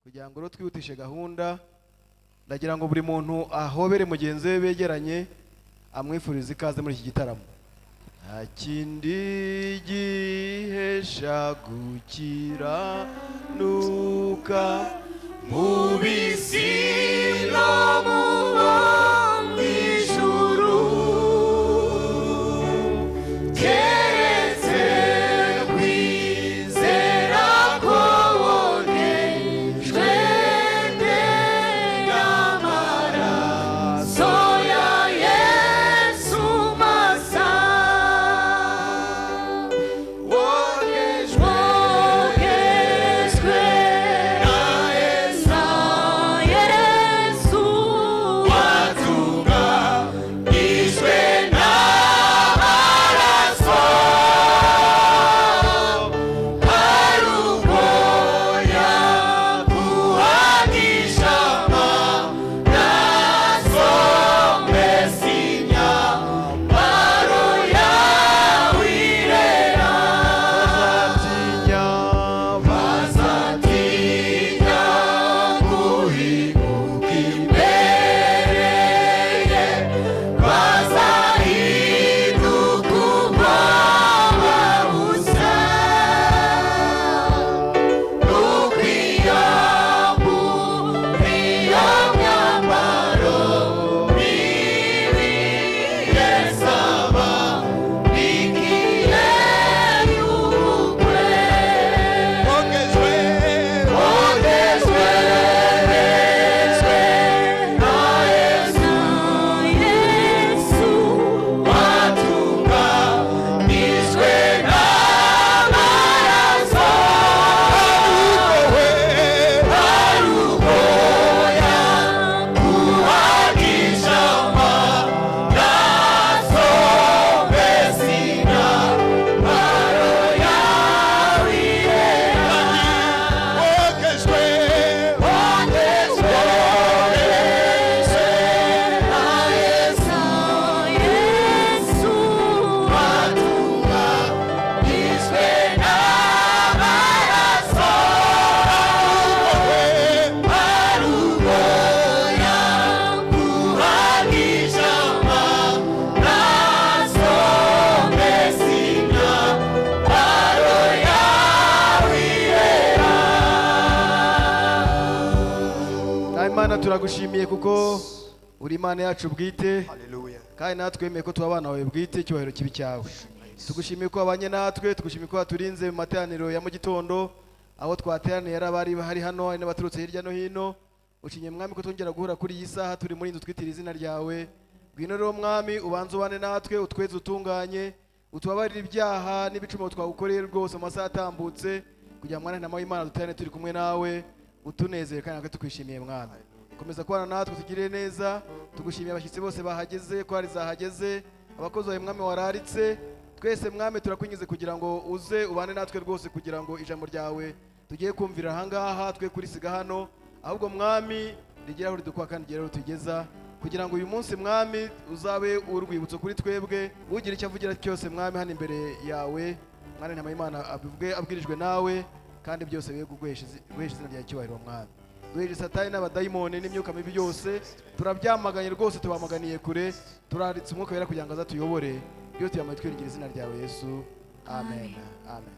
Kugira ngo rero twihutishe gahunda, ndagira ngo buri muntu ahobere mugenzi we begeranye, amwifurize ikaze muri iki gitaramo. Nta kindi gihesha gukiranuka mu bisi no mu bo mw'ijuru, keretse kwizera ko wogejwe n'amaraso ya Yesu masa. Wogejwe, wogejwe na Yesu, watunganijwe n'amaraso, hari ubwo yakuhagisha amaraso, mbese imyambaro yawe irera. Bazatinya, bazatinya guhinguka imbere ye, bazahinduka ubwoba busa, n'ukwiyambura iyo myambaro mibi Yesu ababikiye y'ubukwe. Wogejwe, wogejwe na Yesu, Yesu watunganijwe n'amaraso, hari ubwo yakuhagisha amaraso, mbese imyambaro yawe irera. Wogejwe, wogejwe na Yesu, Yesu watunganijwe n'amaraso, hari ubwo yakuhagisha amaraso, mbese imyambaro yawe irera. Nawe Imana, turagushimiye kuko uri Imana yacu bwite. Haleluya. Kandi natwe wemeye ko tuba abana bawe bwite, icyubahiro kibi cyawe. Tugushimiye ko wabanye natwe, tugushimiye ko waturinze mu materaniro ya mu gitondo, aho twateraniye ari abari bahari hano, hari n'abaturutse hirya no hino. Ucinye, Mwami, ko twongera guhura kuri iyi saha turi muri iyi nzu twitira izina ryawe. Ngwino rero, Mwami, ubanze ubane natwe, utweze, utunganye, utubabarire ibyaha n'ibicumuro twagukoreye rwose mu masaha atambutse, kugira ngo, Mwana Ntama w'Imana, duterane turi kumwe nawe utunezere kandi natwe tukwishimiye. Mwami, komeza kubana natwe, tugirire neza. Tugushimiye abashyitsi bose bahageze, ko hari zahageze, abakozi bawe, Mwami, wararitse twese. Mwami, turakwingize kugira ngo uze ubane natwe rwose, kugira ngo ijambo ryawe tugiye kumvira ahangaha twe kurisiga hano, ahubwo, Mwami, rigere aho ridukwa kandi rigere aho ritugeza, kugira ngo uyu munsi, Mwami, uzabe urwibutso kuri twebwe. Ugira icyo avugira cyose, Mwami, hano imbere yawe, Mwana Ntama w'Imana, abivuge abwirijwe nawe, kandi byose bibe guhesha izina ryawe icyubahiro. Mwami, duheje Satani n'abadayimoni n'imyuka mibi yose, turabyamaganye rwose, tubamaganiye kure, turaritse Umwuka Wera kugira ngo azatuyobore. Byose tuyamaye twiringira izina ryawe Yesu, amen, amen.